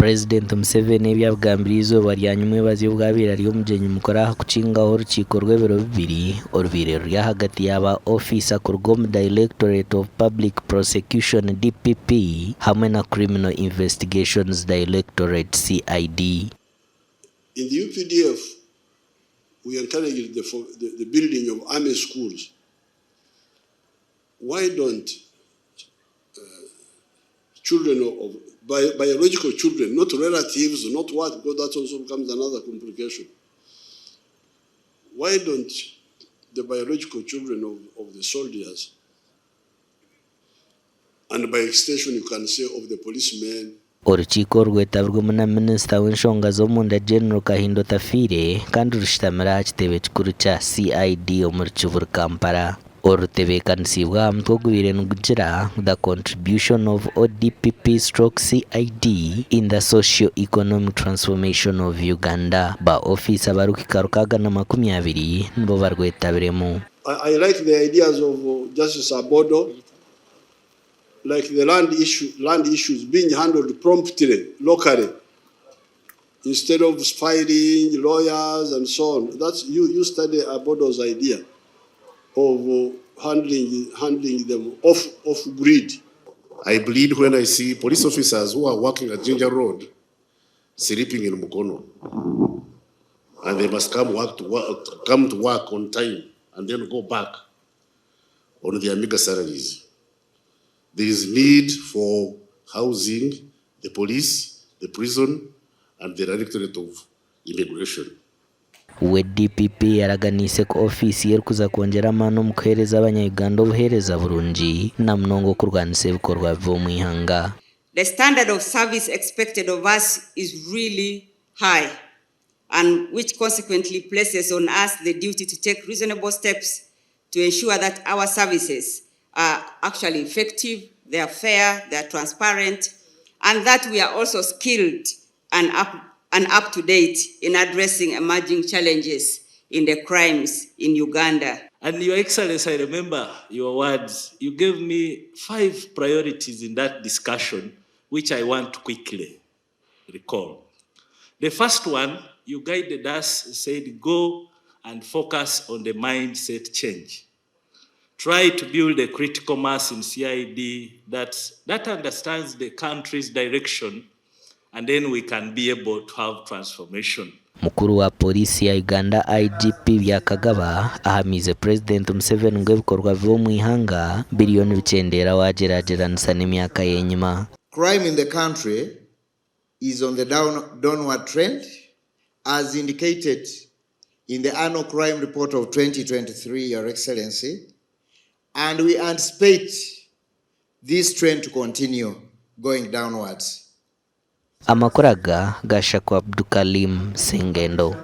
Purezidenti Museveni ebi abigambire eizooba rya nyimwebazyo obu abaire ari omugyenyi mukuru aha kukingaho orukiiko rw'ebiro bibiri orubaire ruri ahagati ya ba ofiisa kuruga omu Directorate of Public Prosecution, DPP, hamwe na Criminal Investigations Directorate, CID. In the UPDF, we encouraged the, the, the building of army schools. Why don't children of biological children, not relatives, not what, because that also becomes another complication. Why don't the biological children of the soldiers, and by extension you can say of the policemen, Orukiiko rwetabirwemu na minisita w'enshonga z'omunda General Kahinda Otafiire kandi rushutamire aha kitebe kikuru kya CID omuri Kibuli Kampala. Oru rutebeekanisiibwe aha mutwe ogubaire nigugira The Contribution of ODPP stroke CID in the Socio-Economic Transformation of Uganda. Ba ofiisa barikuhika 620 nibo barwetabiremu. I like the ideas of Justice Abodo, like the land issues being handled promptly, locally, instead of filing lawyers and so on. That's you, you study Abodo's idea of handling them off grid. I bleed when I see police officers who are working at Jinja Road sleeping in Mukono. And they must come to work on time and then go back on their meager salaries. There is need for housing the police, the prison, and the Directorate of Immigration. We DPP yaraganiise ku ofiisi ye erikuza kwongyera amaani omu kuheereza abanya-Uganda obuheereza burungi na munonga okurwanisa ebikorwa bibi omu ihanga. The standard of service expected of us is really high, and which consequently places on us the duty to take reasonable steps to ensure that our services are actually effective, they are fair, they are transparent, and that we are also skilled and up to date in addressing emerging challenges in the crimes in Uganda. And Your Excellency, I remember your words. You gave me five priorities in that discussion, which I want to quickly recall. The first one, you guided us, said, "Go and focus on the mindset change. Try to build a critical mass in CID that understands the country's direction, and then we can be able to have transformation." Mukuru wa polisi ya Uganda IGP Byakagaba ahamiize Purezidenti Museveni ngu ebikorwa bibi omu ihanga biriyo nibikyendeera wagyeragyeranisa n'emyaka y'enyima. Crime in the country is on the downward trend, as indicated in the annual crime report of 2023, Your Excellency, and we anticipate this trend to continue going downwards. Amakuru aga gashakwa Abdukalim Sengendo.